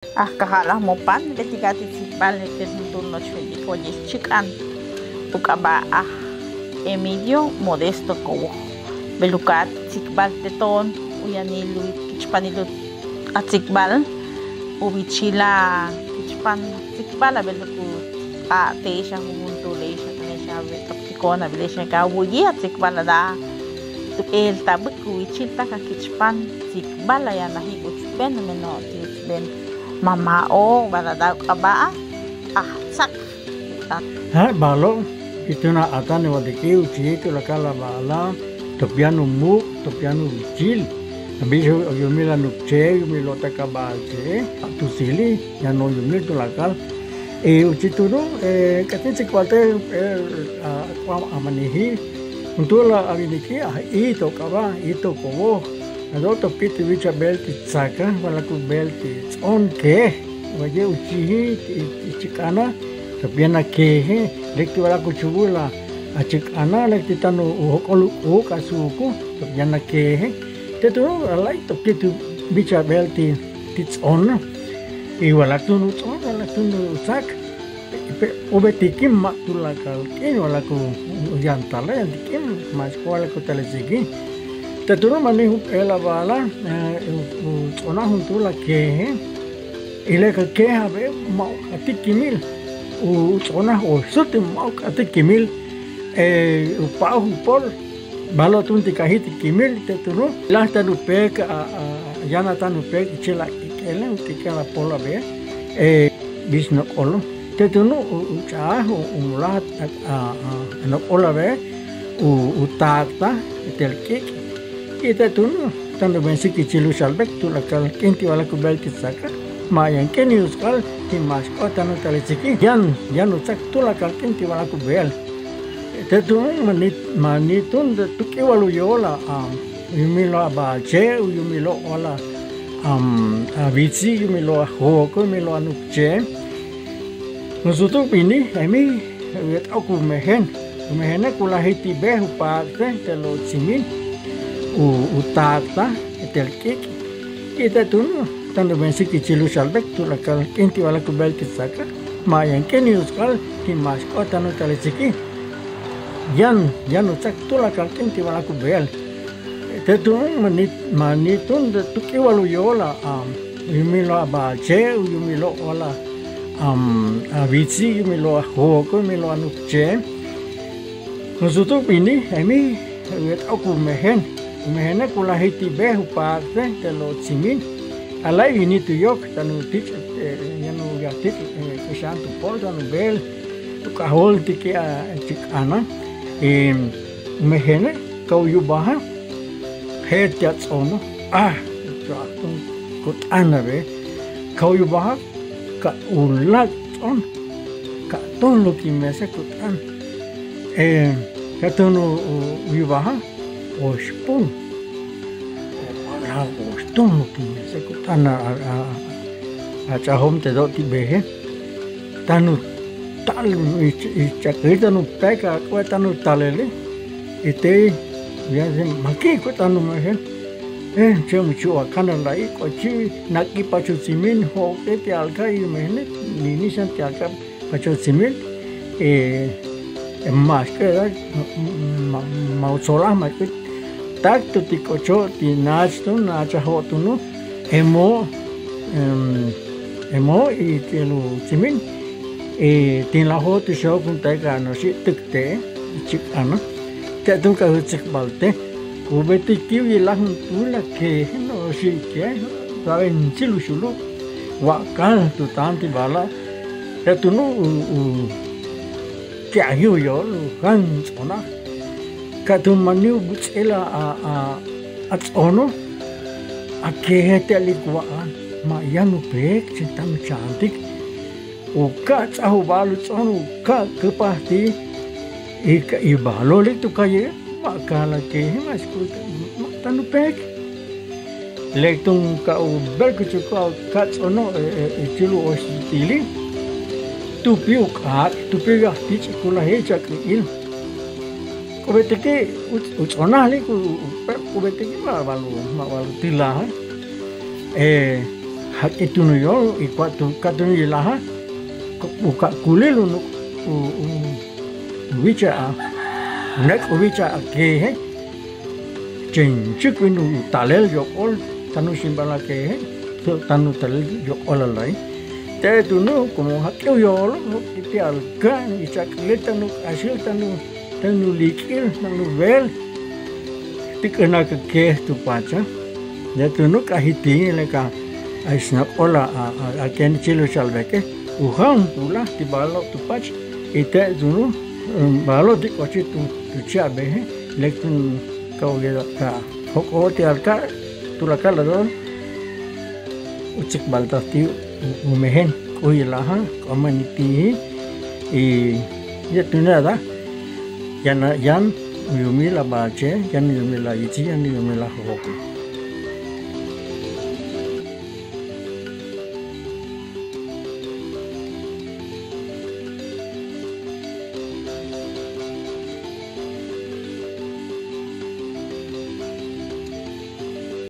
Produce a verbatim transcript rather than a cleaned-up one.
Aj kajal aj mopan, betik a ti tsikbal netel juntúul noch betik oye chik'an. Uk'ab'a aj Emidio Modesto Cobo. Bel uka' tsikbal tetoon, uyanil u kichpanil u a tsikbal, uwichil a kichpan tsikbal, a bel uka' teex a juntúul eex a, teex a, a bel uka' tikoon, a bel eex a ka wuyi a tsikbal a da. Tu el tab'ik uwichil tak a kichpan tsikbal a yanaji uchben, meno' ti uchben mama o b'alada uk'ab'a aj tsak. Ja' b'alo', ituna' atan iwatikil uchi tu lakal a b'ala', topyan umuk', topyan uwichil. Ab'ix oyumil a nukche, yumil o'tak a b'alche, a tusili, yan oyumil tu lakal. E uchi tunu', e k'atin tsikbal te, e, a, k'uam amaniji. Juntúul a winiki, a Ito k'ab'a, Ito Cobo. A do' topki' ti wich a b'eel ti tsaka, walak u b'eel ti ts'on keej. Waye uchiji ti, ti chik'ana, topyan a keeje, lek ti walak uchubul a chik'ana, lek ti táan u jok'ol u k'uuk' a suuku, topyan a keeje. Te tunu' ala'i topki' ti wich a b'eel ti, ti ts'on. I walak tun u ts'on, walak tun u tsak. Pe, u betik k'in ma' tu lakal k'in, walak u, u yantala, yan ti k'in, max k'o walak u talisiki. Te tunu' manij u b'eel a b'ala', e, u, u ts'ona juntúul a keeje. I lek a keej a b'e ma' u k'atik kimil. U, u ts'ona oxsut ma' u k'atik kimil. E, u pa'oj u pol. B'alo' tun ti kaji ti kimil, te tunu'. Laj táan u peek a, a, yan a táan u peek ichil a k'ik'ele, u k'ik'el a pol a b'e. E, b'ix nok'olo. Te tunu' u, u ch'a'aj, u, u mulaj a, a, a nok'ol a b'e, u, u taakta, tel k'ik'. I te tunu', táan u b'ensik ichil u xalb'ek, tu lakal k'in ti walak u b'eel ti tsaka. Ma' yan k'in i usk'al, ti max k'ot táan u talisiki. Yan, yan u tsak tu lakal k'in ti walak u b'eel. Te tunu', manit, manit tun, tu k'iwal u yool a, a, yumil o a b'alche, yumil o wal a, am, a witsi, yumil o a jooko, yumil o a nukche. Nusut u b'ini, emi, u yet'ok u mejen. U mejene kulaji ti b'e, u paakte, tel o tsimin, u, u taakta, tel k'ik'. I te tunu', táan u b'ensik ichil u xalb'ek, tu lakal k'in ti walak u b'eel ti tsaka. Ma' yan k'in i usk'al, ti max k'ot táan u talisiki. Yan, yan u tsak tu lakal k'in ti walak u b'eel. Te tunu', manit, manit tun, tu k'iwal u yool a, a, yumil o a b'alche, yumil o wal a, am, a witsi, yumil o a jooko, yumil o a nukche. Nusut u b'ini, emi, u yet'ok u mejen. U mejene kulaji ti b'e, u paakte, tel o tsimin. Ala'i winit u yok, táan u tich', e, yan u ya tich', e, k'ixan tu pol, táan u b'eel, tu k'ajol ti ki' a chik'ana. E, u mejene, kaw yubaja, jeet ti a ts'ono, a, ka' tun kot'an a b'e, kaw yubaja, ka' ulak' ts'on, ka' tun lo ki mesa kot'an. E, ka' tun u, u, u yubaja, oxpun. Oxpun lo ki mesa kot'an a, a, a, a ch'ajom te do' ti b'eje. Táan u tal, i ch-, i ch'akil táan u pek a k'uwe' táan u taleli. I tey, ya se, maki kot'an u mejen. E, chem u chu' a kanal la'i k'o chi, nak'ipach u tsimin, jo'ok'e ti alka' i mejene, ninixan ti alka' pach u tsimin, e, e, max k'e, ma, ma, ma u tsolaj, max k'e, takto ti k'ocho', ti naach tun, naach a jo' tunu', emo', em, emo', i ti'el u tsimin, e, tin lajo' ti xo' kun tey ka noxi' tük te', chik'ana, te' tun ka jutsikb'al te', ku betik kiw yilaj jun tula ke, noxi' ke, saben chil u xulu', wa'kal tu taan ti b'ala', Ka' tunu' u, u, ti'aj yu' yool u jan ts'onaj. Ka' tun mani u buts'il a, a, a ts'ono'. A keje te'elik wa'an. Ma' yan u peek, chi tan u chaantik. U ka' ts'aj u b'al u ts'on, u ka' kupaj ti'. I ka, i b'alolik tu kaye'. Ma' kala' keje, ma' xk'u, ma' tan u peek. Lek tun ka' u b'el kuchukua' ka' ts'ono', e, e, e, chul u oxtili. Tupi u k'aak', tupi u yaj tich' kulaji' chak'u'il. K'ub'etiki' u, u ts'onajlik, u, u, k'ub'etiki' ma' b'al u, ma' b'al u tilaje. E, Jak'itunu yolo', i kuatun katun yilaj, u kakulil u, u, u wicha a, nek' u wicha a keje. Chenchuk win u talel yok'ol tanu' ximb'al a keje, so' tanu' talel yok'ol a lai. Te' tunu' komo jak'u yolo', jok' ti' alkan, i chak'lil tanu' k'axil, tanu', tanu' lik'il, tanu' beel. Tik'ana' ka keej tu pacha. Te' tunu' k'ajiti' lek a snak'ol a, a, a, a keni' chiluk chalbeke. Ujan tu la ti balo' tu pach. I te' tunu', em, balo' ti k'ochi tu, tu cha'beje. Lek tun ka, ka, jok'o' ti alka', tu la ka la don. Utsikbaltaj ti' u, umejen, k'u yilaja, k'u amani ti', i, ya tunu' a da, yan, yan, yumil a bache, yan yumil a itsi, yan yumil a jok'o'.